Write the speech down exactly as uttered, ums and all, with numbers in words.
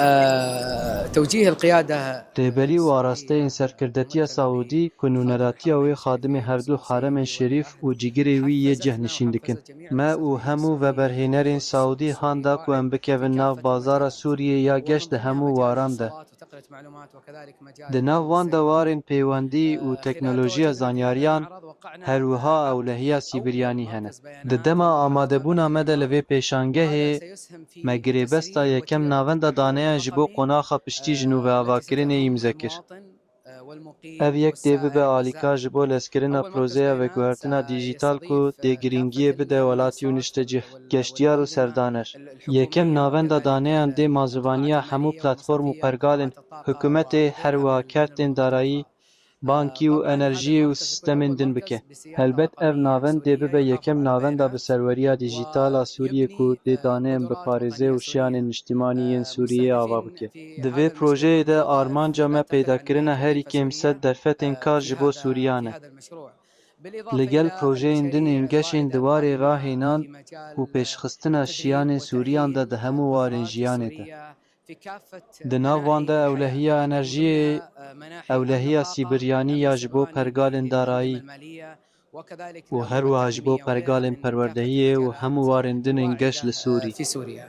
آه، توجيه القيادة. Rêberî û arasteyên serkirdetiya Saûdî ku nûneratiya wê xadimê hevdu heremên şerîf û cigirê wî yê cih nişîn dikin. Me û hemû veberhênerên Saûdî han da ku em bikevin nav bazara Sûriyê ya geş di hemû waran de. Di nav wan de warên pêwendî û teknolojiya zanyariyan, her wiha ewlehiya sîbiryanî hene. Di dema amadebûna me de li vê pêşangehê, me girêbesta yekem navenda daneyan ji bo qonaxa piştî ji nû veavakirinê îmze kir. Ev yek dê bibe alîkar ji bo lezkirina projeya veguhertina dîjîtal ku dê girîngiyê bide welatî û niştecih, geştiyar û serdaner. Yekem navenda daneyan dê mazivaniya hemû platform û pergalên hikûmetê, her wiha kertên darayî, bankî û enerjiyê û sîstemên din bike. Helbet ev navend dê bibe yekem navenda bi serweriya dîjîtal a Sûriyê ku dê daneyên bi parêzê û şiyanên niştimanî yên Sûriyê ava bike. Di vê projeyê de armanca me peydakirina herî kêm sed derfetên kar ji bo Sûriyan e. Li gel projeyên din ên geş ên di warê rahênan û pêşxistina şiyanên Sûriyan de di hemû warên jiyanê de. Di nav wan de ewlehiya enerjiyê, ewlehiya sîbiryanî ya ji bo pergalên darayî û her wiha ji bo pergalên perwerdehiyê û hemû warên din ên geş li Sûrî. في سوريا.